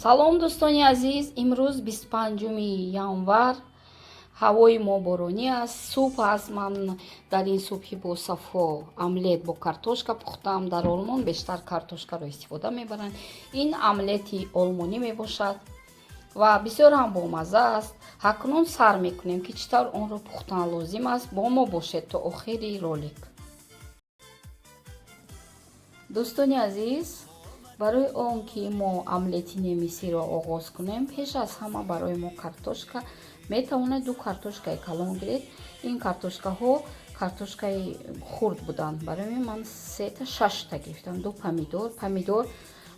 Салом, дӯстони азиз! Имрӯз 25 январ, ҳавои мо боронӣ аст, субҳ аст. Ман дар ин субҳи босафо омлет бо картошка пухтам. Дар Олмон бештар картошкаро истифода мебаранд. Ин омлети олмонӣ мебошад ва бисёр ҳам бомазза аст. Акнун сар мекунем, ки чӣ тавр онро пухтан лозим аст. Бо мо бошед то охири ролик. Дӯстони азиз, барои он ки мо омлети немисиро оғоз кунем, пеш аз ҳама барои мо картошка. Метавонед ду картошкаи калон гиред. Ин картошкаҳо картошкаи хурд буданд, барои ман сета, шашта гирифтам. Ду помидор, помидор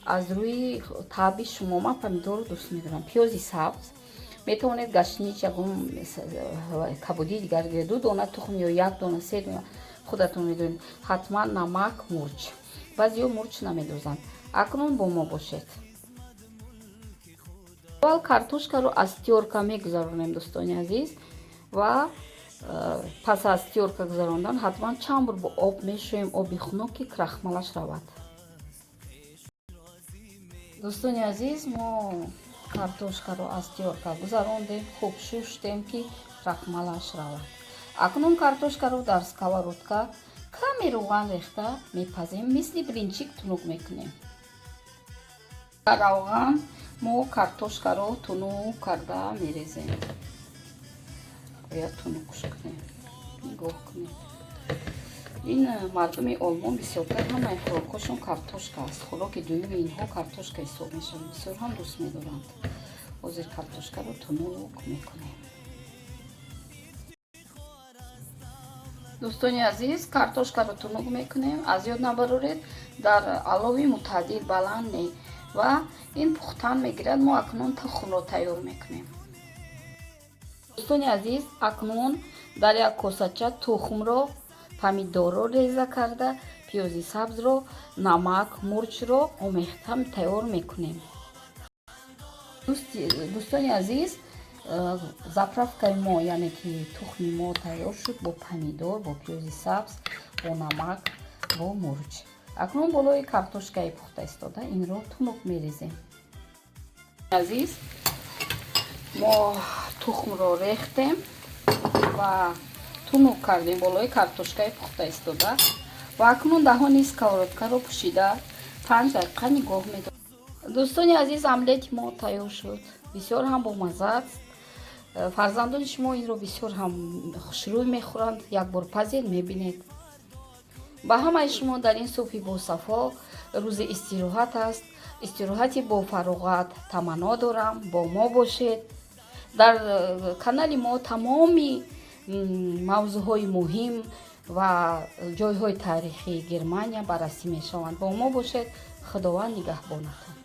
аз рӯи таъби шумо, ман помидорро дӯст медорам. Пиёзи сабз, метавонед гашнич, ягон кабудии дигар гиред. Ду дона тухм ё як дона, се дона, худатон медонед. Ҳатман намак, мурч. Баъзеҳо мурч намедозанд. Акнун бо мо бошед. Аввал картошкаро аз тёрка мегузаронем, дӯстони азиз, ва пас аз тёрка гузарондан ҳатман чанд бор бо об мешӯем, оби хунук, ки крахмалаш равад. Дӯстони азиз, мо картошкаро аз тёрка гузарондем, хуб шуштем, ки крахмалаш равад. Акнун картошкаро дар сковородка каме равған рехта мепазем, мисли блинчик тунук мекунем. Равған мо картошкаро тунук карда мерезем. Бояд тунукш кунем. Нигоҳ кунед, ин мардуми Олмон бисёртар ҳамаи хӯрокҳошон картошка аст. Хӯроки дуюми инҳо картошка ҳисоб мешавад, бисёр ҳам дӯст медоранд. Ҳозир картошкаро тунук мекунем. Дӯстони азиз, картошкаро тунук мекунем. Аз ёд набароред, дар алови мӯътадил, баланд не, ва ин пухтан мегирад. Мо акнун тухмро тайёр мекунем. Дӯстони азиз, акнун дар як косача тухмро, помидорро реза карда, пиёзи сабзро, намак, мурчро омехта тайёр мекунем. Дӯстони азиз, заправкаи мо, яъне ки тухми мо тайёр шуд бо помидор, бо пиёзи сабз, бо намак, бо мурч. Акнун болои картошкаи пухта истода инро тунук мерезем. Азиз, мо тухмро рехтем ва тунук кардем болои картошкаи пухта истода ва акнун даҳони сковородкаро пӯшида 5 дақиқа нигоҳ медорем. Дӯстони азиз, омлети мо тайёр шуд, бисёр ҳам бомазза аст. Фарзандони шумо инро бисёр ҳам хушрӯй мехӯранд. Як бор пазед, мебинед. Ба ҳамаи шумо дар ин субҳи босафо, рӯзи истироҳат аст, истироҳати бофароғат таманно дорам. Бо мо бошед. Дар канали мо тамоми мавзӯъҳои муҳим ва ҷойҳои таърихии Германия баррасӣ мешаванд. Бо мо бошед. Худованд нигаҳбонатон.